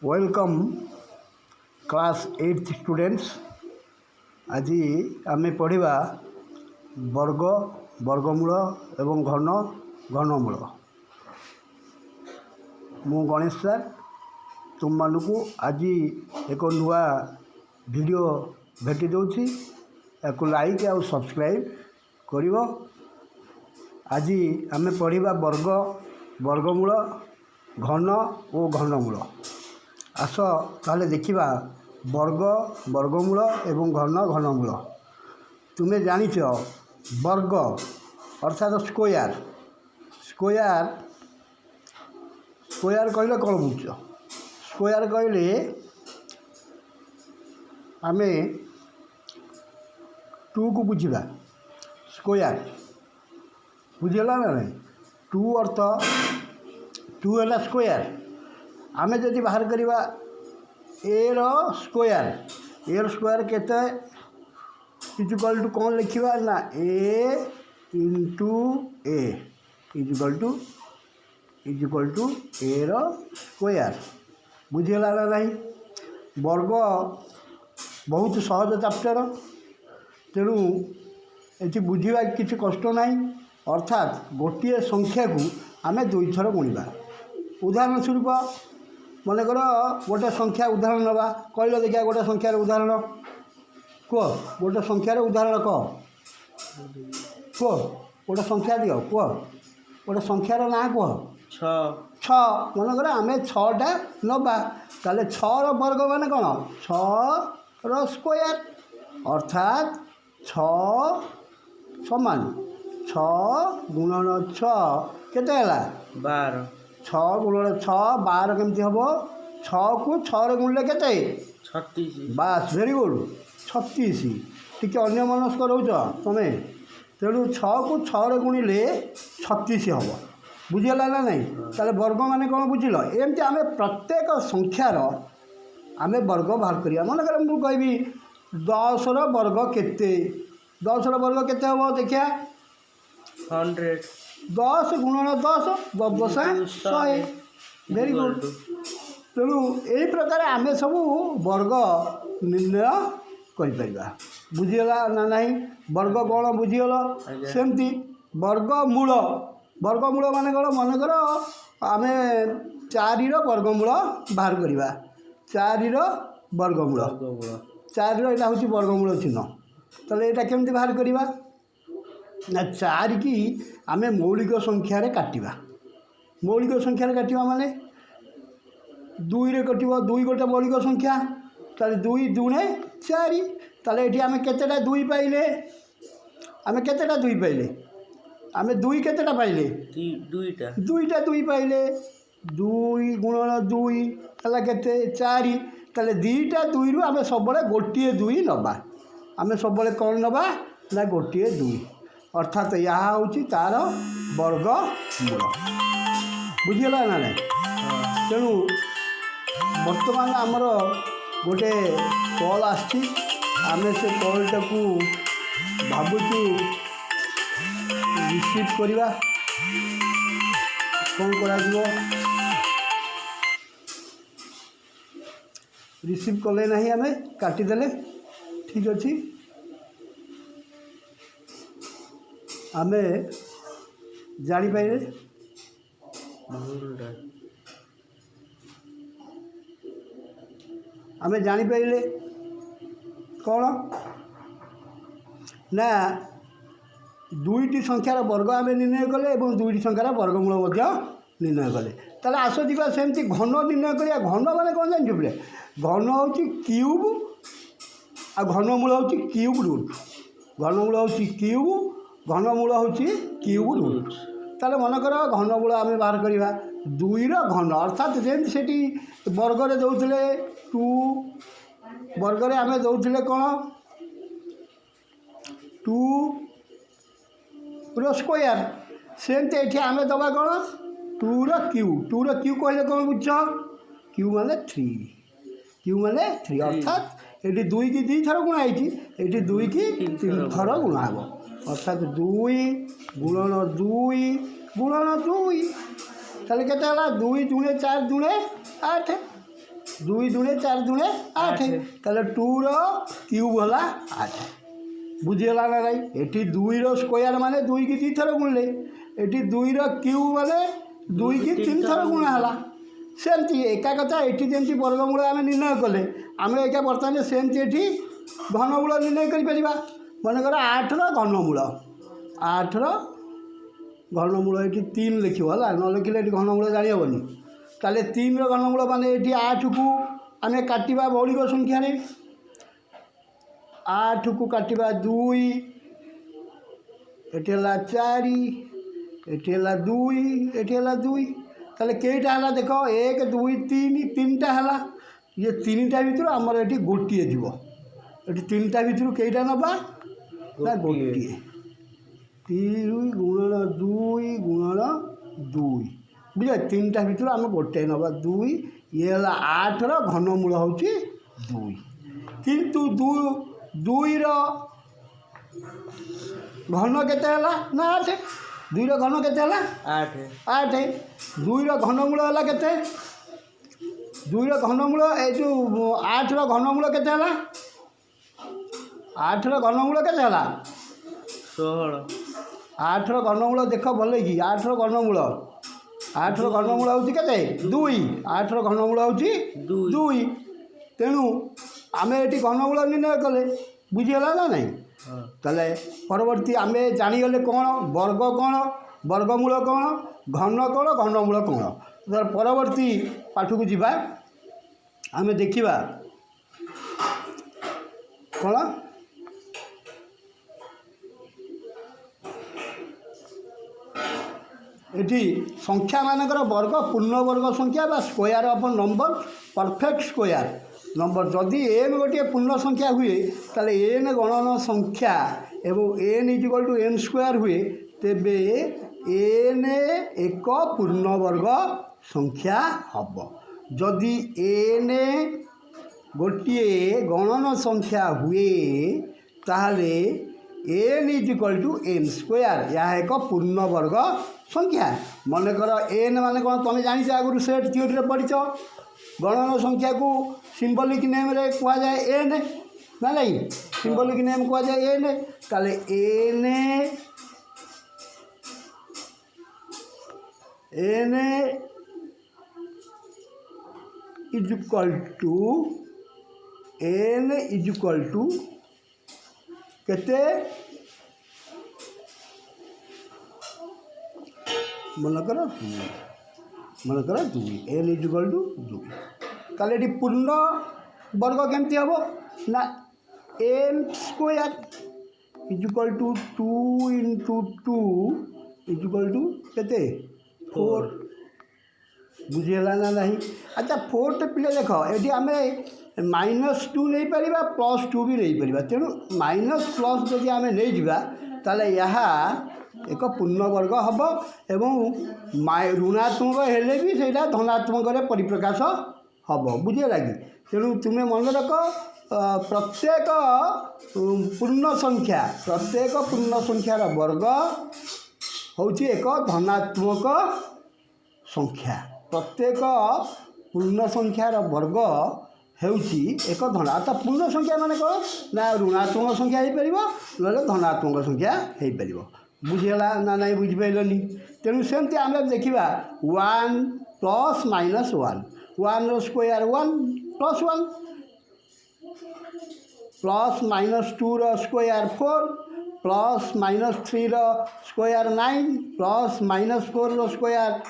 Welcome class eighth students. ଆଜି ଆମେ ପଢ଼ିବା ବର୍ଗ, ବର୍ଗମୂଳ ଏବଂ ଘନ, ଘନମୂଳ। ମୁଁ ଗଣେଶ ସାର୍ ତୁମମାନଙ୍କୁ ଆଜି ଏକ ନୂଆ ଭିଡ଼ିଓ ଭେଟି ଦେଉଛି। ଏହାକୁ ଲାଇକ୍ ଆଉ ସବସ୍କ୍ରାଇବ୍ କରିବ। ଆଜି ଆମେ ପଢ଼ିବା ବର୍ଗ, ବର୍ଗମୂଳ, ଘନ ଓ ଘନମୂଳ। ଆସ ତାହେଲେ ଦେଖିବା ବର୍ଗ, ବର୍ଗମୂଳ ଏବଂ ଘନ, ଘନମୂଳ। ତୁମେ ଜାଣିଛ ବର୍ଗ ଅର୍ଥାତ୍ ସ୍କୋୟାର। ସ୍କୋୟାର, ସ୍କୋୟାର କହିଲେ କ'ଣ ବୁଝୁଛ? ସ୍କୋୟାର କହିଲେ ଆମେ ଟୁକୁ ବୁଝିବା। ସ୍କୋୟାର ବୁଝିଗଲା ନା ନାହିଁ? ଟୁ ଅର୍ଥ ଟୁ ହେଲା ସ୍କୋୟାର। ଆମେ ଯଦି ବାହାର କରିବା ଏର ସ୍କୋୟାର, ଏର ସ୍କୋୟାର କେତେ ଇଜୁକାଲ୍ ଟୁ କ'ଣ ଲେଖିବା ନା a into a is equal to is equal to R square. ବୁଝିଗଲା ନା ନାହିଁ? ବର୍ଗ ବହୁତ ସହଜ ଚାପ୍ଟର, ତେଣୁ ଏଠି ବୁଝିବା କିଛି କଷ୍ଟ ନାହିଁ। ଅର୍ଥାତ୍ ଗୋଟିଏ ସଂଖ୍ୟାକୁ ଆମେ ଦୁଇଥର ଗୁଣିବା। ଉଦାହରଣ ସ୍ୱରୂପ ମନେକର ଗୋଟେ ସଂଖ୍ୟା ଉଦାହରଣ ନେବା। କହିଲ ଦେଖିବା, ଗୋଟେ ସଂଖ୍ୟାର ଉଦାହରଣ କୁହ। ଗୋଟେ ସଂଖ୍ୟାର ଉଦାହରଣ କହ, କୁହ। ଗୋଟେ ସଂଖ୍ୟା ଦିଅ, କୁହ। ଗୋଟେ ସଂଖ୍ୟାର ନାଁ କୁହ। 6। 6। ମନେକର ଆମେ 6ଟା ନେବା, ତାହେଲେ 6ର ବର୍ଗ ମାନେ କ'ଣ? 6ର ସ୍କୋୟାର, ଅର୍ଥାତ୍ 6 ସମାନ 6 ଗୁଣନ 6 କେତେ ହେଲା? 12। 6 ଗୁଣନ 6 12 କେମିତି ହେବ? 6କୁ 6ରେ ଗୁଣିଲେ କେତେ? 36। ବାସ୍, ଭେରି ଗୁଡ଼୍, 36। ଟିକେ ଅନ୍ୟମନସ୍କ ରହୁଛ ତୁମେ। ତେଣୁ 6କୁ 6ରେ ଗୁଣିଲେ 36 ହେବ। ବୁଝିଗଲା ନା ନାହିଁ? ତାହେଲେ ବର୍ଗ ମାନେ କ'ଣ ବୁଝିଲ? ଏମିତି ଆମେ ପ୍ରତ୍ୟେକ ସଂଖ୍ୟାର ଆମେ ବର୍ଗ ବାହାର କରିବା। ମନେକର ମୁଁ କହିବି 10ର ବର୍ଗ କେତେ? 10ର ବର୍ଗ କେତେ ହେବ ଦେଖିବା? 100। 10 ଗୁଣନ 10, 10 ଦଶା 100। Very good. ତେଣୁ ଏଇ ପ୍ରକାର ଆମେ ସବୁ ବର୍ଗ ନିର୍ଣ୍ଣୟ କରିପାରିବା। ବୁଝିଗଲା ନା ନାହିଁ? ବର୍ଗ କ'ଣ ବୁଝିଗଲ? ଆଜ୍ଞା। ସେମିତି ବର୍ଗମୂଳ। ବର୍ଗମୂଳ ମାନେ କ'ଣ? ମନେକର ଆମେ 4ର ବର୍ଗମୂଳ ବାହାର କରିବା। 4ର ବର୍ଗମୂଳ। ବର୍ଗମୂଳ। 4ର ଏଇଟା ହେଉଛି ବର୍ଗମୂଳ ଚିହ୍ନ। ତାହେଲେ ଏଇଟା କେମିତି ବାହାର କରିବା ନା 4କି ଆମେ ମୌଳିକ ସଂଖ୍ୟାରେ କାଟିବା। ମୌଳିକ ସଂଖ୍ୟାରେ କାଟିବା ମାନେ 2ରେ କଟିବ। 2 ଗୋଟେ ମୌଳିକ ସଂଖ୍ୟା। ତାହେଲେ 2 ଦୁଣେ 4। ତାହେଲେ ଏଠି ଆମେ କେତେଟା 2 ପାଇଲେ? ଆମେ କେତେଟା 2 ପାଇଲେ? ଆମେ 2 କେତେଟା ପାଇଲେ? 2ଟା। 2ଟା 2 ପାଇଲେ। 2 ଗୁଣନ 2 ହେଲା କେତେ? 4। ତାହେଲେ 2ଟା 2ରୁ ଆମେ ସବୁବେଳେ ଗୋଟିଏ 2 ନେବା। ଆମେ ସବୁବେଳେ କ'ଣ ନେବା ନା ଗୋଟିଏ 2। ଅର୍ଥାତ୍ ଏହା ହେଉଛି ତା'ର ବର୍ଗମୂଳ। ବୁଝିଗଲା ନା ନାହିଁ? ହଁ। ତେଣୁ ବର୍ତ୍ତମାନ ଆମର ଗୋଟେ କଲ୍ ଆସିଛି। ଆମେ ସେ କଲ୍ଟାକୁ ଭାବୁଛୁ ରିସିଭ୍ କରିବା। କ'ଣ କରାଯିବ? ରିସିଭ୍ କଲେ ନାହିଁ, ଆମେ କାଟିଦେଲେ। ଠିକ୍ ଅଛି, ଆମେ ଜାଣିପାରିଲେ। ଭୁଲଟା। ଆମେ ଜାଣିପାରିଲେ କ'ଣ ନା 2ଟି ସଂଖ୍ୟାର ବର୍ଗ ଆମେ ନିର୍ଣ୍ଣୟ କଲେ ଏବଂ 2ଟି ସଂଖ୍ୟାର ବର୍ଗମୂଳ ମଧ୍ୟ ନିର୍ଣ୍ଣୟ କଲେ। ତାହେଲେ ଆସ ଯିବା ସେମିତି ଘନ ନିର୍ଣ୍ଣୟ କରିବା। ଘନ ମାନେ କ'ଣ ଜାଣିଛୁ ପିଲେ? ଘନ ହେଉଛି କ୍ୟୁବ୍, ଆଉ ଘନମୂଳ ହେଉଛି କ୍ୟୁବ୍ ରୁଟ୍। ଘନମୂଳ ହେଉଛି କ୍ୟୁବ୍, ଘନମୂଳ ହେଉଛି କ୍ୟୁବ୍ ରୁଟ୍। ତାହେଲେ ମନେକର ଘନମୂଳ ଆମେ ବାହାର କରିବା 2ର ଘନ। ଅର୍ଥାତ୍ ଯେମିତି ସେଠି ବର୍ଗରେ ଦେଉଥିଲେ ଟୁ, ବର୍ଗରେ ଆମେ ଦେଉଥିଲେ କ'ଣ? Tour square. ସେମିତି ଏଠି ଆମେ ଦେବା କ'ଣ? Tour Q. ଟୁର କ୍ୟୁ କହିଲେ କ'ଣ ବୁଝୁଛ? କ୍ୟୁ ମାନେ ଥ୍ରୀ। କ୍ୟୁ ମାନେ ଥ୍ରୀ। ଅର୍ଥାତ୍ ଏଠି 2କି 2 ଥର ଗୁଣା ହେଇଛି, ଏଠି 2କି 3 ଥର ଗୁଣା ହେବ। ଅର୍ଥାତ୍ 2 ଗୁଣନ 2 ଗୁଣନ 2, ତାହେଲେ କେତେ ହେଲା? 2 ଦୁଣେ 4 ଦୁଣେ 8। ଦୁଇ ଦୁଣେ ଚାରି ଦୁଣେ ଆଠ। ଆଠ। ତାହେଲେ ଟୁର କ୍ୟୁବ୍ ହେଲା ଆଠ। ବୁଝିହେଲା ନା ନାଇଁ? ଏଠି ଦୁଇର ସ୍କୋୟାର ମାନେ ଦୁଇକି ଦୁଇ ଥର ଗୁଣିଲେ, ଏଠି ଦୁଇର କ୍ୟୁବ୍ ମାନେ ଦୁଇକି ତିନି ଥର ଗୁଣା ହେଲା। ସେମିତି ଏକା କଥା। ଏଠି ଯେମିତି ବର୍ଗମୂଳ ଆମେ ନିର୍ଣ୍ଣୟ କଲେ, ଆମେ ଏକା ବର୍ତ୍ତମାନ ସେମିତି ଏଠି ଘନମୂଳ ନିର୍ଣ୍ଣୟ କରିପାରିବା। ମନେକର ଆଠର ଘନମୂଳ, ଆଠର ଘନମୂଳ ଏଠି ତିନି ଲେଖିବ ହେଲା, ନ ଲେଖିଲେ ଏଠି ଘନମୂଳ ଜାଣି ହେବନି। ତାହେଲେ ତିନିର ଘନମୂଳ ମାନେ ଏଠି ଆଠକୁ ଆମେ କାଟିବା ମୌଳିକ ସଂଖ୍ୟାରେ। ଆଠକୁ କାଟିବା ଦୁଇ, ଏଠି ହେଲା ଚାରି, ଏଠି ହେଲା ଦୁଇ, ଏଠି ହେଲା ଦୁଇ। ତାହେଲେ କେଇଟା ହେଲା ଦେଖ, ଏକ, ଦୁଇ, ତିନି, ତିନିଟା ହେଲା। ଇଏ ତିନିଟା ଭିତରୁ ଆମର ଏଠି ଗୋଟିଏ ଯିବ। ଏଠି ତିନିଟା ଭିତରୁ କେଇଟା ନେବା ନା? ଗୋଟିଏ। ଗୋଟିଏ। ତିନି ଗୁଣନ ଦୁଇ ଗୁଣନ ଦୁଇ, ବୁଝିଲ? ତିନିଟା ଭିତରୁ ଆମେ ଗୋଟିଏ ନେବା, ଦୁଇ। ଇଏ ହେଲା ଆଠର ଘନମୂଳ ହେଉଛି ଦୁଇ। କିନ୍ତୁ ଦୁଇର ଘନ କେତେ ହେଲା ନା ଆଠ। ଦୁଇର ଘନ କେତେ ହେଲା? ଆଠ। ଆଠ। ଦୁଇର ଘନମୂଳ ହେଲା କେତେ? ଦୁଇର ଘନମୂଳ, ଏ ଯେଉଁ ଆଠର ଘନମୂଳ କେତେ ହେଲା? ଆଠର ଘନମୂଳ କେତେ ହେଲା? 16। ଆଠର ଘନମୂଳ ଦେଖ ଭଲକି, ଆଠର ଘନମୂଳ, ଆଠର ଘନମୂଳ ହେଉଛି କେତେ? ଦୁଇ। ଆଠର ଘନମୂଳ ହେଉଛି ଦୁଇ। ଦୁଇ। ତେଣୁ ଆମେ ଏଠି ଘନମୂଳ ନିର୍ଣ୍ଣୟ କଲେ। ବୁଝିହେଲା ନା ନାହିଁ? ହଁ। ତାହେଲେ ପରବର୍ତ୍ତୀ ଆମେ ଜାଣିଗଲେ କ'ଣ ବର୍ଗ, କ'ଣ ବର୍ଗମୂଳ, କ'ଣ ଘନ, କ'ଣ ଘନମୂଳ କ'ଣ। ତାହେଲେ ପରବର୍ତ୍ତୀ ପାଠକୁ ଯିବା। ଆମେ ଦେଖିବା କ'ଣ ଏଠି ସଂଖ୍ୟାମାନଙ୍କର ବର୍ଗ, ପୂର୍ଣ୍ଣବର୍ଗ ସଂଖ୍ୟା ବା square of number, perfect square number। ଯଦି ଏନ୍ ଗୋଟିଏ ପୂର୍ଣ୍ଣ ସଂଖ୍ୟା ହୁଏ, ତାହେଲେ ଏନ୍ ଗଣନ ସଂଖ୍ୟା ଏବଂ n is equal to m square ହୁଏ, ତେବେ ଏନ୍ ଏକ ପୂର୍ଣ୍ଣବର୍ଗ ସଂଖ୍ୟା ହେବ। ଯଦି ଏନ୍ ଗୋଟିଏ ଗଣନ ସଂଖ୍ୟା ହୁଏ, ତାହେଲେ n is equal to m square, ଏହା ଏକ ପୂର୍ଣ୍ଣବର୍ଗ ସଂଖ୍ୟା। ମନେକର ଏନ୍ ମାନେ କ'ଣ ତୁମେ ଜାଣିଛ, ଆଗରୁ ସେଟ୍ ଥିଓରିରେ ପଢ଼ିଛ। ଗଣନ ସଂଖ୍ୟାକୁ ସିମ୍ବଲିକ୍ ନେମ୍ରେ କୁହାଯାଏ ଏନ୍, ନା ନାଇଁ? ସିମ୍ବଲିକ୍ ନେମ୍ କୁହାଯାଏ ଏନ୍। ତାହେଲେ n is equal to, n is equal to କେତେ? ମନେକର ଦୁଇ, ମନେକର ଦୁଇ। ଏନ୍ is equal to ଦୁଇ। ତାହେଲେ ଏଠି ପୂର୍ଣ୍ଣ ବର୍ଗ କେମିତି ହେବ ନା m square is equal to two into two is equal to କେତେ? ଫୋର୍। ବୁଝିହେଲା ନା ନାହିଁ? ଆଚ୍ଛା, ଫୋର୍ଟା ପିଲା ଦେଖ, ଏଠି ଆମେ ମାଇନସ୍ ଟୁ ନେଇପାରିବା, ପ୍ଲସ୍ ଟୁ ବି ନେଇପାରିବା। ତେଣୁ ମାଇନସ୍ ପ୍ଲସ୍ ଯଦି ଆମେ ନେଇଯିବା, ତାହେଲେ ଏହା ଏକ ପୂର୍ଣ୍ଣବର୍ଗ ହେବ ଏବଂ ଋଣାତ୍ମକ ହେଲେ ବି ସେଇଟା ଧନାତ୍ମକରେ ପରିପ୍ରକାଶ ହେବ। ବୁଝିହେଲା କି? ତେଣୁ ତୁମେ ମନେ ରଖ, ପ୍ରତ୍ୟେକ ପୂର୍ଣ୍ଣ ସଂଖ୍ୟା, ପ୍ରତ୍ୟେକ ପୂର୍ଣ୍ଣ ସଂଖ୍ୟାର ବର୍ଗ ହେଉଛି ଏକ ଧନାତ୍ମକ ସଂଖ୍ୟା। ପ୍ରତ୍ୟେକ ପୂର୍ଣ୍ଣ ସଂଖ୍ୟାର ବର୍ଗ ହେଉଛି ଏକ ଧନ। ଅର୍ଥାତ୍ ପୂର୍ଣ୍ଣ ସଂଖ୍ୟା ମାନେ କ'ଣ ନା ଋଣାତ୍ମକ ସଂଖ୍ୟା ହେଇପାରିବ, ନହେଲେ ଧନାତ୍ମକ ସଂଖ୍ୟା ହେଇପାରିବ। ବୁଝିହେଲା ନା ନାହିଁ? ବୁଝିପାରିଲନି? ତେଣୁ ସେମିତି ଆମେ ଦେଖିବା ୱାନ୍ ପ୍ଲସ୍ ମାଇନସ୍ ୱାନ୍। ୱାନ୍ର square one, plus one, plus minus tour square four, plus minus ଥ୍ରୀର square nine, plus minus ଫୋର୍ର square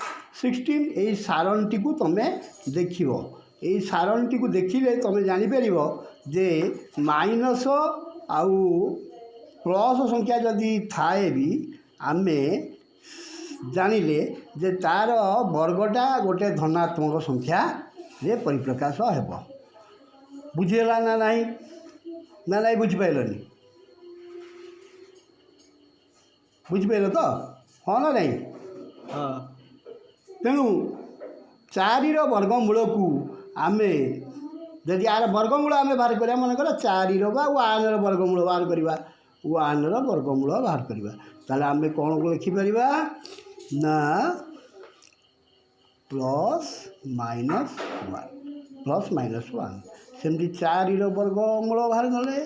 16। ଏଇ ସାରଣୀଟିକୁ ତୁମେ ଦେଖିବ। ଏଇ ସାରଣୀଟିକୁ ଦେଖିଲେ ତୁମେ ଜାଣିପାରିବ ଯେ ମାଇନସ୍ ଆଉ ପ୍ଲସ୍ ସଂଖ୍ୟା ଯଦି ଥାଏ ବି, ଆମେ ଜାଣିଲେ ଯେ ତା'ର ବର୍ଗଟା ଗୋଟେ ଧନାତ୍ମକ ସଂଖ୍ୟାରେ ପରିପ୍ରକାଶ ହେବ। ବୁଝିହେଲା ନା ନାହିଁ? ନା ନାହିଁ, ବୁଝିପାରିଲନି? ବୁଝିପାରିଲ ତ, ହଁ ନା ନାହିଁ? ହଁ। ତେଣୁ ଚାରିର ବର୍ଗମୂଳକୁ ଆମେ ଯଦି ଆର ବର୍ଗମୂଳ ଆମେ ବାହାର କରିବା, ମନେକର ଚାରିର ବା ୱାନ୍ର ବର୍ଗମୂଳ ବାହାର କରିବା, ୱାନ୍ର ବର୍ଗମୂଳ ବାହାର କରିବା, ତାହେଲେ ଆମେ କ'ଣ ଲେଖିପାରିବା ନା plus minus one. Plus minus one. ସେମିତି ଚାରିର ବର୍ଗମୂଳ ବାହାର କଲେ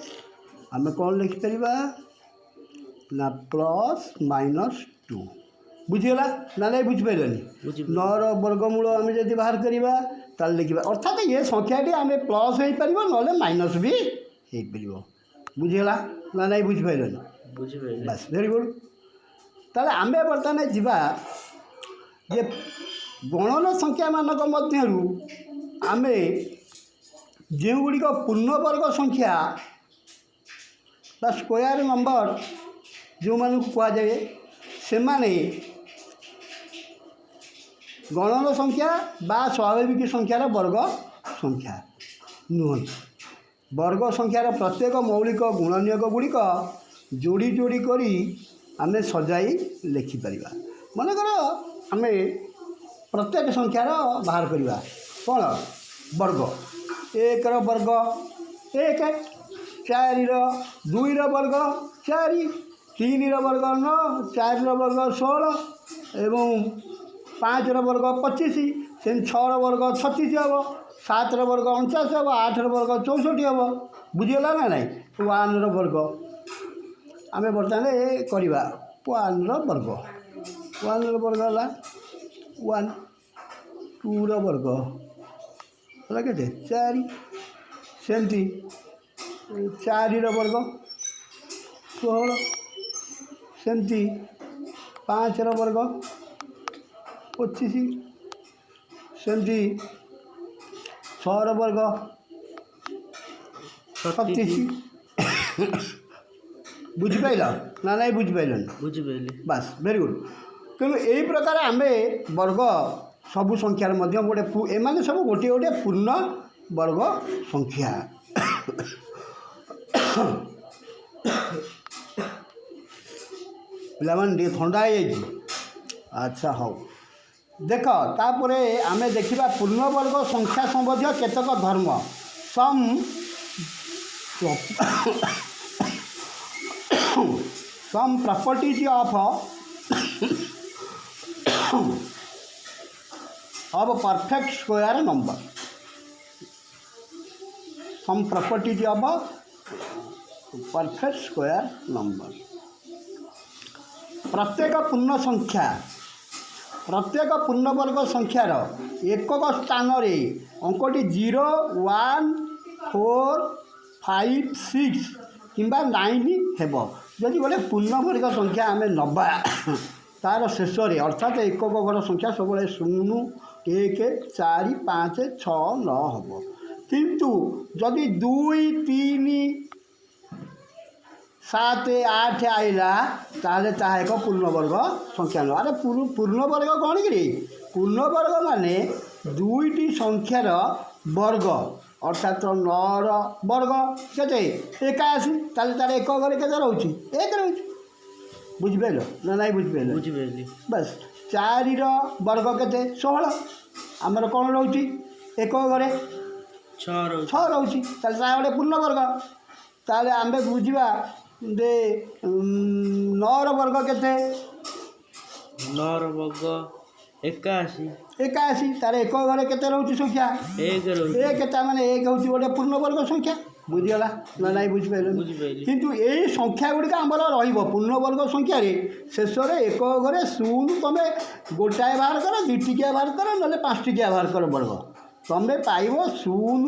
ଆମେ କ'ଣ ଲେଖିପାରିବା ନା ପ୍ଲସ୍ ମାଇନସ୍ ଟୁ। ବୁଝିଗଲା ନା ନାଇଁ? ବୁଝିପାରିଲନି? ବୁଝିପାରିଲି। ନଅର ବର୍ଗମୂଳ ଆମେ ଯଦି ବାହାର କରିବା, ତାହେଲେ ଲେଖିବା, ଅର୍ଥାତ୍ ଏ ସଂଖ୍ୟାଟି ଆମେ ପ୍ଲସ୍ ହେଇପାରିବ, ନହେଲେ ମାଇନସ୍ ବି ହେଇପାରିବ। ବୁଝିଗଲା ନା ନାଇଁ? ବୁଝିପାରିଲନି? ବୁଝିପାରିଲି। ବାସ୍, ଭେରି ଗୁଡ଼୍। ତାହେଲେ ଆମେ ବର୍ତ୍ତମାନ ଯିବା ଯେ ଗଣନ ସଂଖ୍ୟାମାନଙ୍କ ମଧ୍ୟରୁ ଆମେ ଯେଉଁଗୁଡ଼ିକ ପୂର୍ଣ୍ଣବର୍ଗ ସଂଖ୍ୟା ବା ସ୍କୋୟାର ନମ୍ବର ଯେଉଁମାନଙ୍କୁ କୁହାଯାଏ, ସେମାନେ ଗଣନ ସଂଖ୍ୟା ବା ସ୍ୱାଭାବିକ ସଂଖ୍ୟାର ବର୍ଗ ସଂଖ୍ୟା ନୁହନ୍ତି। ବର୍ଗ ସଂଖ୍ୟାର ପ୍ରତ୍ୟେକ ମୌଳିକ ଗୁଣନୀୟକ ଗୁଡ଼ିକ ଯୋଡ଼ି ଯୋଡ଼ି କରି ଆମେ ସଜାଇ ଲେଖିପାରିବା। ମନେକର ଆମେ ପ୍ରତ୍ୟେକ ସଂଖ୍ୟାର ବାହାର କରିବା କ'ଣ ବର୍ଗ। ଏକର ବର୍ଗ ଏକ, ଚାରିର, ଦୁଇର ବର୍ଗ ଚାରି, ତିନିର ବର୍ଗ ନଅ, ଚାରିର ବର୍ଗ 16 ଏବଂ ପାଞ୍ଚର ବର୍ଗ 25। ସେମିତି ଛଅର ବର୍ଗ 36 ହେବ, ସାତର ବର୍ଗ 49 ହେବ, ଆଠର ବର୍ଗ 64 ହେବ। ବୁଝିଗଲା ନା ନାଇଁ? ୱାନ୍ର ବର୍ଗ ଆମେ ବର୍ତ୍ତମାନ କରିବା। ୱାନ୍ର ବର୍ଗ ହେଲା ୱାନ୍। ଟୁର ବର୍ଗ ହେଲା କେତେ? ଚାରି। ସେମିତି ଚାରିର ବର୍ଗ 16। ସେମିତି ପାଞ୍ଚର ବର୍ଗ 25। ସେମିତି ଛଅର ବର୍ଗ 36। ବୁଝିପାରିଲ ନା ନାଇଁ? ବୁଝିପାରିଲନି? ବୁଝିପାରିଲି। ବାସ୍, ଭେରି ଗୁଡ଼୍। ତେଣୁ ଏଇ ପ୍ରକାର ଆମେ ବର୍ଗ ସବୁ ସଂଖ୍ୟାର ମଧ୍ୟ ଗୋଟେ, ଏମାନେ ସବୁ ଗୋଟିଏ ଗୋଟିଏ ପୂର୍ଣ୍ଣ ବର୍ଗ ସଂଖ୍ୟା। ପିଲାମାନେ, ଟିକେ ଥଣ୍ଡା ହେଇଯାଇଛି। ଆଚ୍ଛା, ହଉ, ଦେଖ, ତାପରେ ଆମେ ଦେଖିବା ପୂର୍ଣ୍ଣବର୍ଗ ସଂଖ୍ୟା ସମ୍ବନ୍ଧୀୟ କେତେକ ଧର୍ମ। Some properties of perfect square number, some properties of perfect square number. ପ୍ରତ୍ୟେକ ପୂର୍ଣ୍ଣ ସଂଖ୍ୟା, ପ୍ରତ୍ୟେକ ପୂର୍ଣ୍ଣବର୍ଗ ସଂଖ୍ୟାର ଏକକ ସ୍ଥାନରେ ଅଙ୍କଟି 0, 1, 4, 5, 6 କିମ୍ବା 9 ହେବ। ଯଦି ଗୋଟେ ପୂର୍ଣ୍ଣବର୍ଗ ସଂଖ୍ୟା ଆମେ ନେବା, ତା'ର ଶେଷରେ, ଅର୍ଥାତ୍ ଏକକ ଘର ସଂଖ୍ୟା ସବୁବେଳେ 0, 1, 4, 5, 6, 9 ହେବ। କିନ୍ତୁ ଯଦି 2, 3, 7, 8 ଆଇଲା, ତାହେଲେ ତାହା ଏକ ପୂର୍ଣ୍ଣବର୍ଗ ସଂଖ୍ୟା ନୁହଁ। ଆରେ, ପୂର୍ଣ୍ଣବର୍ଗ କ'ଣ କିରେ? ପୂର୍ଣ୍ଣବର୍ଗ ମାନେ ଦୁଇଟି ସଂଖ୍ୟାର ବର୍ଗ। ଅର୍ଥାତ୍ ନଅର ବର୍ଗ କେତେ? 81। ତାହେଲେ ତାର ଏକ ଘରେ କେତେ ରହୁଛି? ଏକ ରହୁଛି। ବୁଝିପାରିଲ ନା ନାଇଁ? ବୁଝିପାରିଲ? ବୁଝିପାରିଲି। ବାସ୍। ଚାରିର ବର୍ଗ କେତେ? 16। ଆମର କ'ଣ ରହୁଛି ଏକ ଘରେ? ଛଅ ରହୁଛି। ଛଅ ରହୁଛି। ତାହେଲେ ତାହା ଗୋଟେ ପୂର୍ଣ୍ଣବର୍ଗ। ତାହେଲେ ଆମେ ବୁଝିବା ଯେ ନଅର ବର୍ଗ କେତେ? ନଅର ବର୍ଗ 81। 81। ତାର ଏକ ଘରେ କେତେ ରହୁଛି ସଂଖ୍ୟା? ଏକ ରହୁଛି। ଏକ। ତା ମାନେ ଏକ ହେଉଛି ଗୋଟେ ପୂର୍ଣ୍ଣବର୍ଗ ସଂଖ୍ୟା। ବୁଝିଗଲା ନା ନାଇଁ? ବୁଝିପାରିଲନି? ବୁଝିପାରିଲି। କିନ୍ତୁ ଏଇ ସଂଖ୍ୟା ଗୁଡ଼ିକ ଆମର ରହିବ ପୂର୍ଣ୍ଣବର୍ଗ ସଂଖ୍ୟାରେ ଶେଷରେ ଏକ ଘରେ ଶୂନ। ତୁମେ ଗୋଟାଏ ବାହାର କର, ଦୁଇଟିକିଆ ବାହାର କର, ନହେଲେ ପାଞ୍ଚଟିକିଆ ବାହାର କର ବର୍ଗ, ତୁମେ ପାଇବ ଶୂନ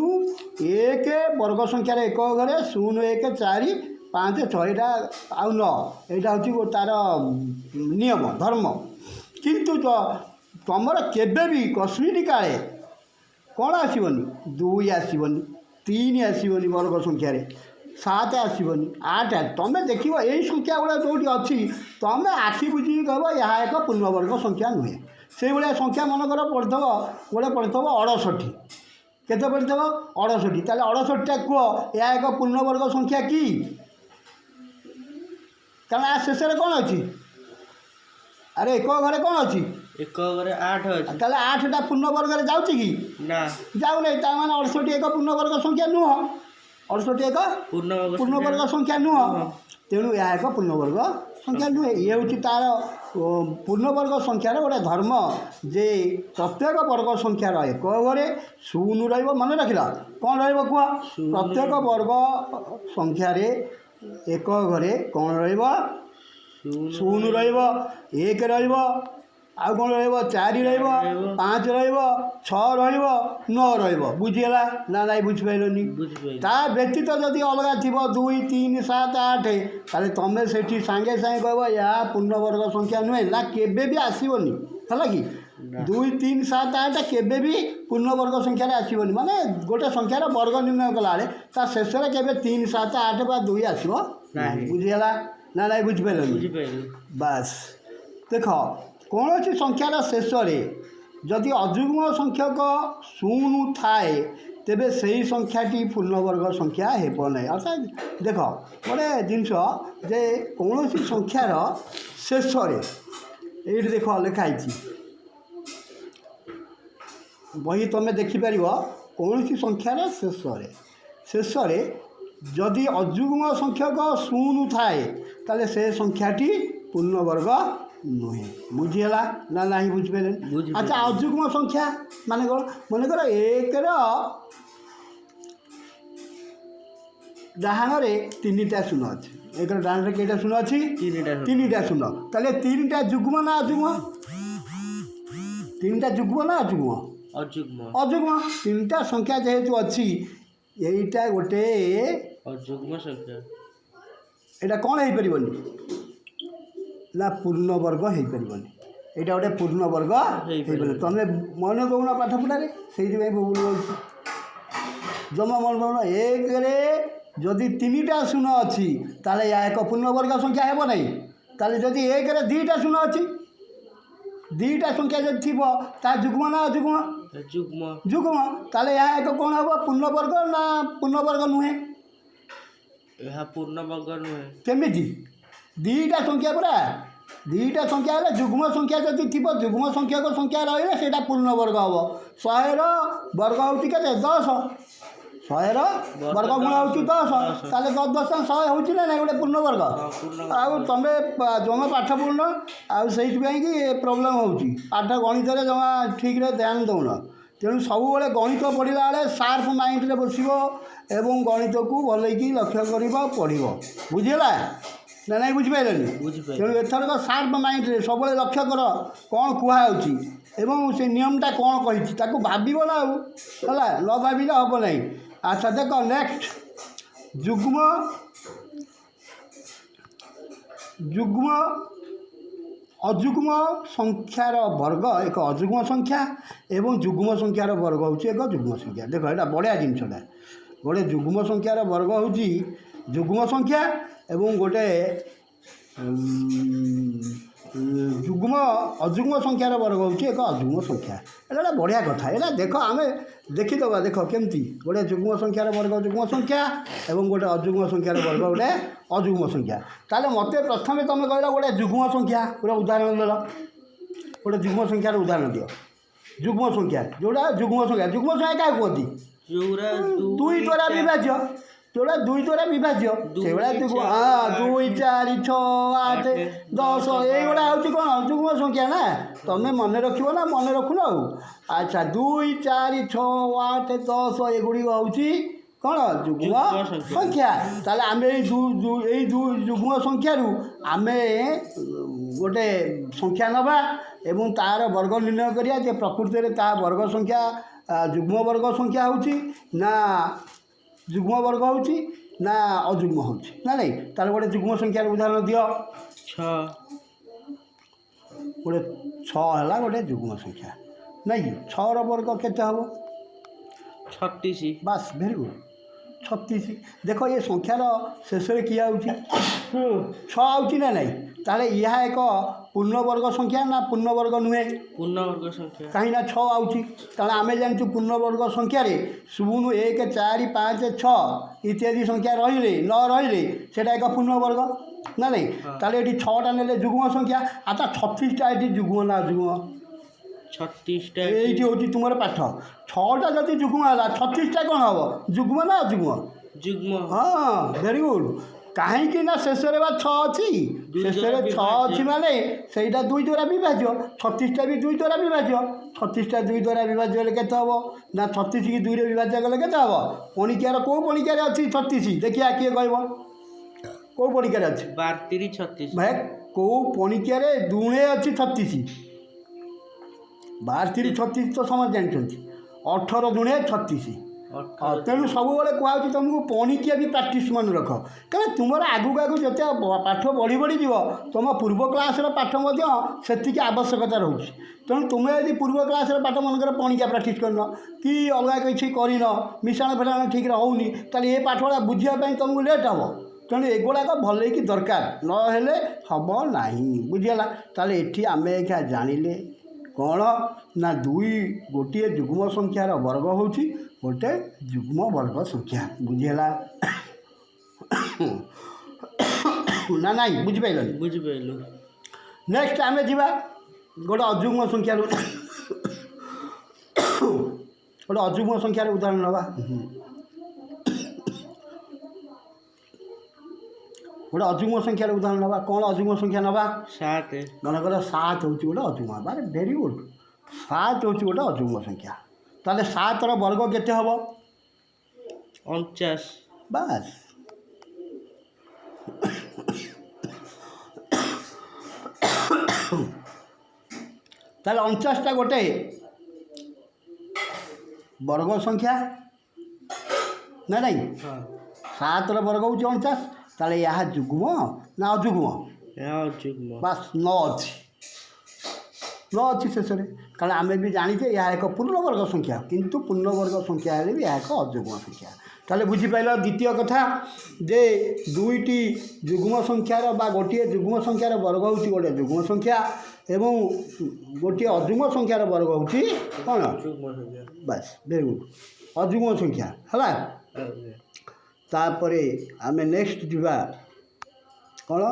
ଏକ। ବର୍ଗ ସଂଖ୍ୟାରେ ଏକ ଘରେ ଶୂନ, ଏକ, ଚାରି, ପାଞ୍ଚ, ଛଅ, ଏଇଟା ଆଉ ନଅ। ଏଇଟା ହେଉଛି ତାର ନିୟମ ଧର୍ମ। କିନ୍ତୁ ତମର କେବେ ବି କସ୍ମିନ୍ କାଳେ କ'ଣ ଆସିବନି? ଦୁଇ ଆସିବନି, ତିନି ଆସିବନି, ବର୍ଗ ସଂଖ୍ୟାରେ ସାତ ଆସିବନି, ଆଠ। ତମେ ଦେଖିବ, ଏଇ ସଂଖ୍ୟା ଗୁଡ଼ା ଯେଉଁଠି ଅଛି, ତମେ ଆଖି ବୁଜିକି କହିବ ଏହା ଏକ ପୂର୍ଣ୍ଣବର୍ଗ ସଂଖ୍ୟା ନୁହେଁ। ସେଇଭଳିଆ ସଂଖ୍ୟା ମନେକର ପଡ଼ିଥିବ, ଗୋଟେ ପଡ଼ିଥିବ 68। କେତେ ପଡ଼ିଥିବ? 68। ତାହେଲେ 68ଟା କୁହ, ଏହା ଏକ ପୂର୍ଣ୍ଣବର୍ଗ ସଂଖ୍ୟା କି? କାରଣ ଆ ଶେଷରେ କ'ଣ ଅଛି? ଆରେ, ଏକ ଘରେ କ'ଣ ଅଛି? ଏକ ଘରେ ଆଠ ଅଛି। ତାହେଲେ ଆଠଟା ପୂର୍ଣ୍ଣବର୍ଗରେ ଯାଉଛି କି? ନା। ଯାଉନାହିଁ। ତା ମାନେ 68 ଏକ ପୂର୍ଣ୍ଣବର୍ଗ ସଂଖ୍ୟା ନୁହଁ। 68 ଏକ ପୂର୍ଣ୍ଣବର୍ଗ। ପୂର୍ଣ୍ଣବର୍ଗ ସଂଖ୍ୟା ନୁହଁ। ତେଣୁ ଏହା ଏକ ପୂର୍ଣ୍ଣବର୍ଗ ସଂଖ୍ୟା ନୁହେଁ। ଇଏ ହେଉଛି ତା'ର ପୂର୍ଣ୍ଣବର୍ଗ ସଂଖ୍ୟାର ଗୋଟେ ଧର୍ମ ଯେ ପ୍ରତ୍ୟେକ ବର୍ଗ ସଂଖ୍ୟାର ଏକ ଘରେ ଶୂନ ରହିବ। ମନେ ରଖିଲ? କ'ଣ ରହିବ କୁହ? ଶୂନ। ପ୍ରତ୍ୟେକ ବର୍ଗ ସଂଖ୍ୟାରେ ଏକ ଘରେ କ'ଣ ରହିବ? ଶୂନ। ଶୂନ ରହିବ, ଏକ ରହିବ, ଆଉ କ'ଣ ରହିବ? ଚାରି ରହିବ, ରହିବ। 5 ରହିବ, 6 ରହିବ, 9 ରହିବ। ବୁଝିହେଲା ନା ନାଇଁ? ବୁଝିପାରିଲନି? ବୁଝିପାରିଲି। ତା ବ୍ୟତୀତ ଯଦି ଅଲଗା ଥିବ, 2, 3, 7, 8, ତାହେଲେ ତୁମେ ସେଠି ସାଙ୍ଗେ ସାଙ୍ଗେ କହିବ ଏହା ପୂର୍ଣ୍ଣବର୍ଗ ସଂଖ୍ୟା ନୁହେଁ ନା, କେବେ ବି ଆସିବନି। ହେଲା କି? ନା। 2, 3, 7, 8 କେବେ ବି ପୂର୍ଣ୍ଣବର୍ଗ ସଂଖ୍ୟାରେ ଆସିବନି। ମାନେ ଗୋଟେ ସଂଖ୍ୟାର ବର୍ଗ ନିର୍ଣ୍ଣୟ କଲାବେଳେ ତା ଶେଷରେ କେବେ 3, 7, 8 ବା 2 ଆସିବ ନାହିଁ। ନାହିଁ। ବୁଝିହେଲା ନା ନାଇଁ? ବୁଝିପାରିଲନି? ବୁଝିପାରିଲି। ବାସ୍, ଦେଖ, କୌଣସି ସଂଖ୍ୟାର ଶେଷରେ ଯଦି ଅଯୁଗ୍ମ ସଂଖ୍ୟକ ଶୂନ ଥାଏ, ତେବେ ସେଇ ସଂଖ୍ୟାଟି ପୂର୍ଣ୍ଣବର୍ଗ ସଂଖ୍ୟା ହେବ ନାହିଁ। ଅର୍ଥାତ୍ ଦେଖ, ଗୋଟେ ଜିନିଷ ଯେ କୌଣସି ସଂଖ୍ୟାର ଶେଷରେ, ଏଇଠି ଦେଖ ଲେଖା ହେଇଛି, ବହି ତୁମେ ଦେଖିପାରିବ, କୌଣସି ସଂଖ୍ୟାର ଶେଷରେ ଯଦି ଅଯୁଗ୍ମ ସଂଖ୍ୟକ ଶୂନ ଥାଏ, ତାହେଲେ ସେ ସଂଖ୍ୟାଟି ପୂର୍ଣ୍ଣବର୍ଗ ନୁହେଁ। ବୁଝିହେଲା ନା ନାହିଁ? ବୁଝିପାରିଲେନି? ବୁଝିପାରିଲି। ଆଚ୍ଛା, ଅଯୁଗ୍ମ ସଂଖ୍ୟା ମାନେ କ'ଣ? ମନେକର ଏକର ଡାହାଣରେ ତିନିଟା ଶୂନ ଅଛି। ଏକର ଡାହାଣରେ କେଇଟା ଶୂନ ଅଛି? ତିନିଟା ଶୂନ। ତିନିଟା ଶୂନ। ତାହେଲେ ତିନିଟା ଯୁଗ୍ମ ନା ଅଯୁଗ୍ମ? ତିନିଟା ଯୁଗ୍ମ ନା ଅଯୁଗ୍ମ? ଅଯୁଗ୍ମ। ଅଯୁଗ୍ମ। ତିନିଟା ସଂଖ୍ୟା ଯେହେତୁ ଅଛି, ଏଇଟା ଗୋଟେ ଅଯୁଗ୍ମ ସଂଖ୍ୟା। ଏଇଟା କ'ଣ ହେଇପାରିବନି ନା, ପୂର୍ଣ୍ଣବର୍ଗ ହେଇପାରିବନି। ଏଇଟା ଗୋଟେ ପୂର୍ଣ୍ଣବର୍ଗ ହେଇପାରିବନି। ହେଇପାରିବନି। ତମେ ମନ ଦେଉନ ପାଠ ପଢ଼ାରେ, ସେଇଥିପାଇଁ ଭୁଲ ହେଉଛି। ଜମା ମନ ଦେଉନ। ଏକରେ ଯଦି ତିନିଟା ଶୂନ ଅଛି, ତାହେଲେ ଏହା ଏକ ପୂର୍ଣ୍ଣବର୍ଗ ସଂଖ୍ୟା ହେବ ନାହିଁ। ତାହେଲେ ଯଦି ଏକରେ ଦୁଇଟା ଶୂନ ଅଛି, ଦୁଇଟା ସଂଖ୍ୟା ଯଦି ଥିବ, ତାହା ଯୁଗ୍ମ ନା ଅଯୁଗ୍ମ? ଯୁଗ୍ମ। ଯୁଗ୍ମ। ତାହେଲେ ଏହା ଏକ କ'ଣ ହେବ? ପୂର୍ଣ୍ଣବର୍ଗ ନା ପୂର୍ଣ୍ଣବର୍ଗ ନୁହେଁ? ଏହା ପୂର୍ଣ୍ଣବର୍ଗ ନୁହେଁ। କେମିତି? ଦୁଇଟା ସଂଖ୍ୟା ପରା। ଦୁଇଟା ସଂଖ୍ୟା ହେଲେ, ଯୁଗ୍ମ ସଂଖ୍ୟା ଯଦି ଥିବ, ଯୁଗ୍ମ ସଂଖ୍ୟକ ସଂଖ୍ୟା ରହିଲେ ସେଇଟା ପୂର୍ଣ୍ଣବର୍ଗ ହେବ। 100ର ବର୍ଗ ହେଉଛି କେତେ? 10। 100ର ବର୍ଗମୂଳ ହେଉଛି 10। ତାହେଲେ 10 10 100 ହେଉଛି ନା ନାଇଁ ଗୋଟେ ପୂର୍ଣ୍ଣବର୍ଗ? ହଁ, ପୂର୍ଣ୍ଣବର୍ଗ। ଆଉ ତମେ ଜମା ପାଠ ପଢ଼ୁନ, ଆଉ ସେଇଥିପାଇଁ କି ପ୍ରୋବ୍ଲେମ୍ ହେଉଛି। ପାଠ ଗଣିତରେ ଜମା ଠିକ୍ରେ ଧ୍ୟାନ ଦେଉନ। ତେଣୁ ସବୁବେଳେ ଗଣିତ ପଢ଼ିଲା ବେଳେ ସାର୍ପ ମାଇଣ୍ଡରେ ବସିବ ଏବଂ ଗଣିତକୁ ଭଲକି ଲକ୍ଷ୍ୟ କରିବ, ପଢ଼ିବ। ବୁଝିହେଲା ନା ନାଇଁ? ବୁଝିପାରିଲନି? ବୁଝିପାରିଲି। ତେଣୁ ଏଥରକ ସାର୍ପ ମାଇଣ୍ଡରେ ସବୁବେଳେ ଲକ୍ଷ୍ୟ କର କ'ଣ କୁହାହେଉଛି ଏବଂ ସେ ନିୟମଟା କ'ଣ କହିଛି, ତାକୁ ଭାବିବ ନା ଆଉ। ହେଲା? ନ ଭାବିଲେ ହେବ ନାହିଁ। ଆଚ୍ଛା, ଦେଖ ନେକ୍ସଟ, ଯୁଗ୍ମ ଅଯୁଗ୍ମ ସଂଖ୍ୟାର ବର୍ଗ ଏକ ଅଯୁଗ୍ମ ସଂଖ୍ୟା ଏବଂ ଯୁଗ୍ମ ସଂଖ୍ୟାର ବର୍ଗ ହେଉଛି ଏକ ଯୁଗ୍ମ ସଂଖ୍ୟା। ଦେଖ, ଏଇଟା ବଢ଼ିଆ ଜିନିଷଟା। ଗୋଟେ ଯୁଗ୍ମ ସଂଖ୍ୟାର ବର୍ଗ ହେଉଛି ଯୁଗ୍ମ ସଂଖ୍ୟା ଏବଂ ଗୋଟେ ଯୁଗ୍ମ ଅଯୁଗ୍ମ ସଂଖ୍ୟାର ବର୍ଗ ହେଉଛି ଏକ ଅଯୁଗ୍ମ ସଂଖ୍ୟା। ଏଇଟା ଗୋଟେ ବଢ଼ିଆ କଥା। ଏଇଟା ଦେଖ, ଆମେ ଦେଖିଦେବା। ଦେଖ କେମିତି ଗୋଟେ ଯୁଗ୍ମ ସଂଖ୍ୟାର ବର୍ଗ ଯୁଗ୍ମ ସଂଖ୍ୟା ଏବଂ ଗୋଟେ ଅଯୁଗ୍ମ ସଂଖ୍ୟାର ବର୍ଗ ଗୋଟେ ଅଯୁଗ୍ମ ସଂଖ୍ୟା। ତାହେଲେ ମୋତେ ପ୍ରଥମେ ତୁମେ କହିଲ ଗୋଟେ ଯୁଗ୍ମ ସଂଖ୍ୟା ଗୋଟେ ଉଦାହରଣ ଦେଲ। ଗୋଟେ ଯୁଗ୍ମ ସଂଖ୍ୟାର ଉଦାହରଣ ଦିଅ। ଯୁଗ୍ମ ସଂଖ୍ୟା ଯେଉଁଟା, ଯୁଗ୍ମ ସଂଖ୍ୟା କାହାକୁ କୁହନ୍ତି? ଯୋଉରା ଦୁଇ ଦ୍ୱାରା ବିଭାଜ୍ୟ। ଯେଉଁଟା ଦୁଇ ଦ୍ୱାରା ବିଭାଜ୍ୟ, ସେଗୁଡ଼ା ଯୁଗ୍ମ। ହଁ, 2, 4, 6, 8, 10, ଏଇଗୁଡ଼ା ହେଉଛି କ'ଣ? ଯୁଗ୍ମ ସଂଖ୍ୟା ନା? ତମେ ମନେ ରଖିବ ନା ମନେ ରଖୁନ ଆଉ? ଆଚ୍ଛା, 2, 4, 6, 8, 10, ଏଗୁଡ଼ିକ ହେଉଛି କ'ଣ? ଯୁଗ୍ମ ସଂଖ୍ୟା। ତାହେଲେ ଆମେ ଏଇ ଯୁଗ୍ମ ସଂଖ୍ୟାରୁ ଆମେ ଗୋଟେ ସଂଖ୍ୟା ନେବା ଏବଂ ତା'ର ବର୍ଗ ନିର୍ଣ୍ଣୟ କରିବା ଯେ ପ୍ରକୃତରେ ତା ବର୍ଗ ସଂଖ୍ୟା ଯୁଗ୍ମ ବର୍ଗ ସଂଖ୍ୟା ହେଉଛି ନା ଯୁଗ୍ମ ବର୍ଗ ହେଉଛି ନା ଅଯୁଗ୍ମ ହେଉଛି ନା ନାଇଁ। ତାହେଲେ ଗୋଟେ ଯୁଗ୍ମ ସଂଖ୍ୟାର ଉଦାହରଣ ଦିଅ। 6। ଗୋଟେ 6 ହେଲା ଗୋଟେ ଯୁଗ୍ମ ସଂଖ୍ୟା, ନାଇଁ କି? 6ର ବର୍ଗ କେତେ ହେବ? 36। ବାସ୍, ଭେରି ଗୁଡ଼, 36। ଦେଖ, ଏ ସଂଖ୍ୟାର ଶେଷରେ କିଏ ଆଉଛି? 6 ଆଉଛି ନା ନାଇଁ? ତାହେଲେ ଏହା ଏକ ପୂର୍ଣ୍ଣବର୍ଗ ସଂଖ୍ୟା ନା ପୂର୍ଣ୍ଣବର୍ଗ ନୁହେଁ? ପୂର୍ଣ୍ଣବର୍ଗ ସଂଖ୍ୟା। କାହିଁକି ନା 6 ଆଉଛି। କାରଣ ଆମେ ଜାଣିଛୁ ପୂର୍ଣ୍ଣବର୍ଗ ସଂଖ୍ୟାରେ 0, 1, 4, 5, 6 ଇତ୍ୟାଦି ସଂଖ୍ୟା ରହିଲେ, ନ ରହିଲେ ସେଇଟା ଏକ ପୂର୍ଣ୍ଣବର୍ଗ ନା ନାଇଁ? ତାହେଲେ ଏଠି 6ଟା ନେଲେ ଯୁଗ୍ମ ସଂଖ୍ୟା। ଆଚ୍ଛା, 36ଟା ଏଠି ଯୁଗ୍ମ ନା ଅଯୁଗ୍ମ? 36ଟା ଏଇଠି ହେଉଛି ତୁମର ପାଠ। 6ଟା ଯଦି ଯୁଗ୍ମ ହେଲା, 36ଟା କ'ଣ ହେବ? ଯୁଗ୍ମ ନା ଅଯୁଗ୍ମ? ଯୁଗ୍ମ। ହଁ, ଭେରି ଗୁଡ୍। କାହିଁକି ନା ଶେଷରେ ବା ଛଅ ଅଛି। ଦୁଇ ଶେଷରେ ଦ୍ୱାରା ଛଅ ଅଛି। ବିଭାଜ୍ୟ। ମାନେ ସେଇଟା ଦୁଇ ଦ୍ୱାରା ବିଭାଜ୍ୟ। 36ଟା ବି ଦୁଇ ଦ୍ୱାରା ବିଭାଜ୍ୟ। 36ଟା ଦୁଇ ଦ୍ୱାରା ବିଭାଜ୍ୟ ହେଲେ କେତେ ହେବ ନା, 36କି ଦୁଇରେ ବିଭାଜ୍ୟ କଲେ କେତେ ହେବ? ପଣିକିଆର କେଉଁ ପଣିକିଆରେ ଅଛି 36? ଦେଖିବା କିଏ କହିବ କେଉଁ ପଣିକିଆରେ ଅଛି। 12 ତିରି 36। ଭାଇ, କେଉଁ ପଣିକିଆରେ ଦୁଣେ ଅଛି 36? 12 ତିରି 36 ତ ସମସ୍ତେ ଜାଣିଛନ୍ତି। 18 ଦୁଣେ 36। 18। ତେଣୁ ସବୁବେଳେ କୁହାହେଉଛି ତୁମକୁ ପଣିକିଆ ବି ପ୍ରାକ୍ଟିସ୍ ମନେ ରଖ, କାରଣ ତୁମର ଆଗକୁ ଆଗକୁ ଯେତେ ପାଠ ବଢ଼ି ବଢ଼ିଯିବ, ତୁମ ପୂର୍ବ କ୍ଲାସ୍ର ପାଠ ମଧ୍ୟ ସେତିକି ଆବଶ୍ୟକତା ରହୁଛି। ତେଣୁ ତୁମେ ଯଦି ପୂର୍ବ କ୍ଲାସ୍ର ପାଠ ମନେକର ପଣିକିଆ ପ୍ରାକ୍ଟିସ୍ କରିନ କି ଅଲଗା କିଛି କରିନ, ମିଶାଣ ଫେଡ଼ାଣ ଠିକ୍ରେ ହେଉନି, ତାହେଲେ ଏ ପାଠ ଗୁଡ଼ା ବୁଝିବା ପାଇଁ ତୁମକୁ ଲେଟ୍ ହେବ। ତେଣୁ ଏଗୁଡ଼ାକ ଭଲକି ଦରକାର, ନହେଲେ ହେବ ନାହିଁ। ବୁଝିଗଲା? ତାହେଲେ ଏଠି ଆମେ ଏଇଖା ଜାଣିଲେ କ'ଣ ନା, ଦୁଇ ଗୋଟିଏ ଯୁଗ୍ମ ସଂଖ୍ୟାର ବର୍ଗ ହେଉଛି ଗୋଟେ ଯୁଗ୍ମ ବର୍ଗ ସଂଖ୍ୟା। ବୁଝିହେଲା ନା ନାଇଁ? ବୁଝିପାରିଲନି? ବୁଝିପାରିଲୁ। ନେକ୍ସଟ ଆମେ ଯିବା ଗୋଟେ ଅଯୁଗ୍ମ ସଂଖ୍ୟାର ଉଦାହରଣ ନେବା। ଗୋଟେ ଅଯୁଗ୍ମ ସଂଖ୍ୟାର ଉଦାହରଣ ନେବା। କ'ଣ ଅଯୁଗ୍ମ ସଂଖ୍ୟା ନେବା? 7। ମନେକର 7 ହେଉଛି ଗୋଟେ ଅଯୁଗ୍ମ। ଆରେ, ଭେରି ଗୁଡ୍। 7 ହେଉଛି ଗୋଟେ ଅଯୁଗ୍ମ ସଂଖ୍ୟା। ତାହେଲେ 7ର ବର୍ଗ କେତେ ହେବ? 49। ବାସ୍। ତାହେଲେ 49ଟା ଗୋଟେ ବର୍ଗ ସଂଖ୍ୟା ନା ନାଇଁ? ହଁ। 7ର ବର୍ଗ ହେଉଛି 49। ତାହେଲେ ଏହା ଯୁଗ୍ମ ନା ଅଯୁଗ୍ମ? ଏହା ଅଯୁଗ୍ମ। ବାସ୍, 9 ଅଛି, 9 ଅଛି ଶେଷରେ। କାରଣ ଆମେ ବି ଜାଣିଛେ ଏହା ଏକ ପୂର୍ଣ୍ଣବର୍ଗ ସଂଖ୍ୟା, କିନ୍ତୁ ପୂର୍ଣ୍ଣବର୍ଗ ସଂଖ୍ୟା ହେଲେ ବି ଏହା ଏକ ଅଯୁଗ୍ମ ସଂଖ୍ୟା। ତାହେଲେ ବୁଝିପାରିଲ ଦ୍ୱିତୀୟ କଥା ଯେ ଦୁଇଟି ଯୁଗ୍ମ ସଂଖ୍ୟାର ବା ଗୋଟିଏ ଯୁଗ୍ମ ସଂଖ୍ୟାର ବର୍ଗ ହେଉଛି ଗୋଟେ ଯୁଗ୍ମ ସଂଖ୍ୟା ଏବଂ ଗୋଟିଏ ଅଯୁଗ୍ମ ସଂଖ୍ୟାର ବର୍ଗ ହେଉଛି କ'ଣ? ଯୁଗ୍ମ ସଂଖ୍ୟା। ବାସ୍, ଭେରି ଗୁଡ୍। ଅଯୁଗ୍ମ ସଂଖ୍ୟା ହେଲା। ଆଜ୍ଞା। ତାପରେ ଆମେ ନେକ୍ସଟ ଯିବା କ'ଣ?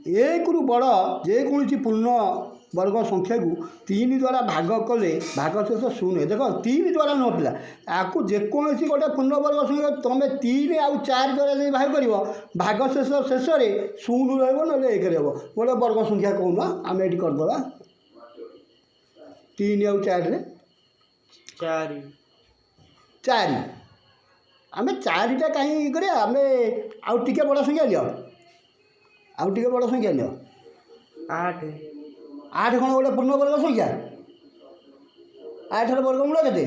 1ରୁ ବଡ଼ ଯେକୌଣସି ପୂର୍ଣ୍ଣ ବର୍ଗ ସଂଖ୍ୟାକୁ 3 ଦ୍ୱାରା ଭାଗ କଲେ ଭାଗଶେଷ ଶୂନ। ଦେଖ, 3 ଦ୍ୱାରା ନୁହଁ ପିଲା, ଆକୁ ଯେକୌଣସି ଗୋଟେ ପୂର୍ଣ୍ଣବର୍ଗ ସଂଖ୍ୟା ତୁମେ 3 ଆଉ 4 ଦ୍ୱାରା ଯଦି ଭାଗ କରିବ, ଭାଗଶେଷ ଶେଷରେ ଶୂନ ରହିବ, ନହେଲେ 1 ରହିବ। ଗୋଟେ ବର୍ଗ ସଂଖ୍ୟା କହୁନ, ଆମେ ଏଠି କରିଦେବା 3 ଆଉ 4ରେ। 4। 4। ଆମେ 4ଟା କାହିଁ କରିବା? ଆମେ ଆଉ ଟିକେ ବଡ଼ ସଂଖ୍ୟା ନିଅ, ଆଉ ଟିକେ ବଡ଼ ସଂଖ୍ୟା ନିଅ। 8। 8 କ'ଣ ଗୋଟେ ପୂର୍ଣ୍ଣବର୍ଗ ସଂଖ୍ୟା? 8ର ବର୍ଗମୂଳ କେତେ?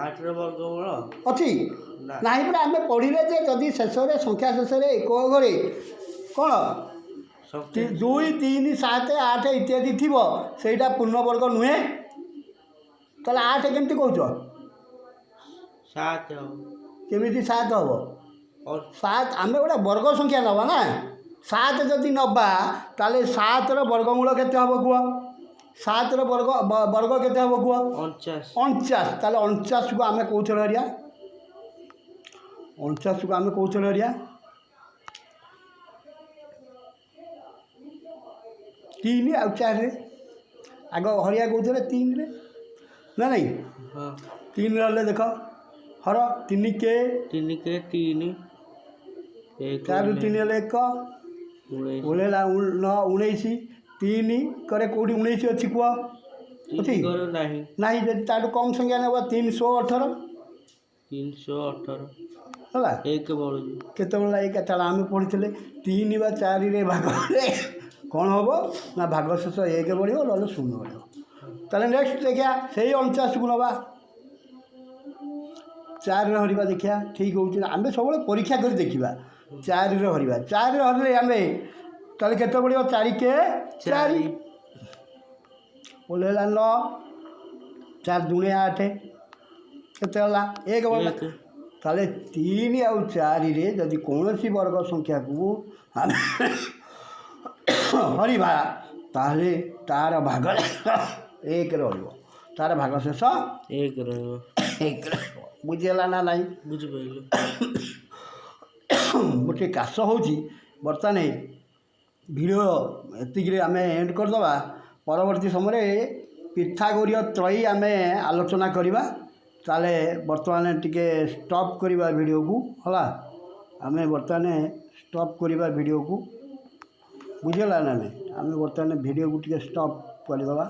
8ର ବର୍ଗମୂଳ ଅଛି? ନା। ନାହିଁ ପରା। ଆମେ ପଢ଼ିଲେ ଯେ ଯଦି ଶେଷରେ ସଂଖ୍ୟା ଶେଷରେ ଏକ ଘରେ କ'ଣ ସଂଖ୍ୟା 2, 3, 7, 8 ଇତ୍ୟାଦି ଥିବ, ସେଇଟା ପୂର୍ଣ୍ଣବର୍ଗ ନୁହେଁ। ତାହେଲେ 8 କେମିତି କହୁଛ? 7 ହବ। କେମିତି 7 ହେବ? 7 ଆମେ ଗୋଟେ ବର୍ଗ ସଂଖ୍ୟା ନେବା ନା। 7 ଯଦି ନେବା, ତାହେଲେ 7ର ବର୍ଗମୂଳ କେତେ ହେବ କୁହ? 7ର ବର୍ଗ କେତେ ହେବ କୁହ? 49। 49। ତାହେଲେ 49କୁ ଆମେ କେଉଁଥିରେ ହରିଆ? 49କୁ ଆମେ କେଉଁଥିରେ ହରିଆ? 3 ଆଉ 4ରେ। ଆଗ ହରିଆ କେଉଁଥିରେ? 3ରେ ନା ନାଇଁ? ହଁ। 3ରେ ହେଲେ ଦେଖ, ହର 3 କେ 3 କେ 3, 1। 4ରୁ 3 ହେଲେ 1। 19। ଓହ୍ଲେଇଲା 9, 19। 3 କରେ କେଉଁଠି 19 ଅଛି କୁହ? ଅଛି? 3 କରେ ନାହିଁ। ନାହିଁ। ଯଦି ତାଠୁ କମ୍ ସଂଖ୍ୟା ନେବ, 318। 318। ହେଲା? 1 ବଳୁଛି। କେତେବେଳେ ଏକ? ତାହେଲେ ଆମେ ପଢ଼ିଥିଲେ 3 ବା 4ରେ ଭାଗ କଲେ କ'ଣ ହେବ ନା, ଭାଗ ଶେଷ 1 ବଢ଼ିବ, ନହେଲେ ଶୂନ ବଢ଼ିବ। ତାହେଲେ ନେକ୍ସଟ ଦେଖିବା, ସେଇ 49କୁ ନେବା, 4ରେ ହରିବା, ଦେଖିବା ଠିକ୍ ହେଉଛି ନା। ଆମେ ସବୁବେଳେ ପରୀକ୍ଷା କରି ଦେଖିବା। 4ରେ ହରିବା। 4ରେ ହରିଲେ ଆମେ ତାହେଲେ କେତେ ବଢ଼ିବ? 4 କେ 4। 4। ଓହ୍ଲେଇଲା 9, 4 ଦୁଣେ 8। କେତେ ହେଲା? 1 ବଢ଼ିଲା। 1। ତାହେଲେ 3 ଆଉ 4ରେ ଯଦି କୌଣସି ବର୍ଗ ସଂଖ୍ୟାକୁ ଆମେ ହରିବା, ତାହେଲେ ତାର ଭାଗ 1 ରହିବ, ତାର ଭାଗ ଶେଷ 1 ରହିବ। 1 ରହିବ। ବୁଝିହେଲା ନା ନାହିଁ? ବୁଝିପାରିଲୁ। ମୋର ଟିକେ କାଶ ହେଉଛି। ବର୍ତ୍ତମାନ ଭିଡ଼ିଓ ଏତିକିରେ ଆମେ ଏଣ୍ଡ କରିଦେବା। ପରବର୍ତ୍ତୀ ସମୟରେ ପିଥାଗୋରୀୟ ତ୍ରୟୀ ଆମେ ଆଲୋଚନା କରିବା। ତାହେଲେ ବର୍ତ୍ତମାନ ଟିକେ ଷ୍ଟପ୍ କରିବା ଭିଡ଼ିଓକୁ। ହେଲା, ଆମେ ବର୍ତ୍ତମାନ ଷ୍ଟପ୍ କରିବା ଭିଡ଼ିଓକୁ। ବୁଝିଲା ନା ନାଇଁ? ଆମେ ବର୍ତ୍ତମାନ ଭିଡ଼ିଓକୁ ଟିକେ ଷ୍ଟପ୍ କରିଦେବା।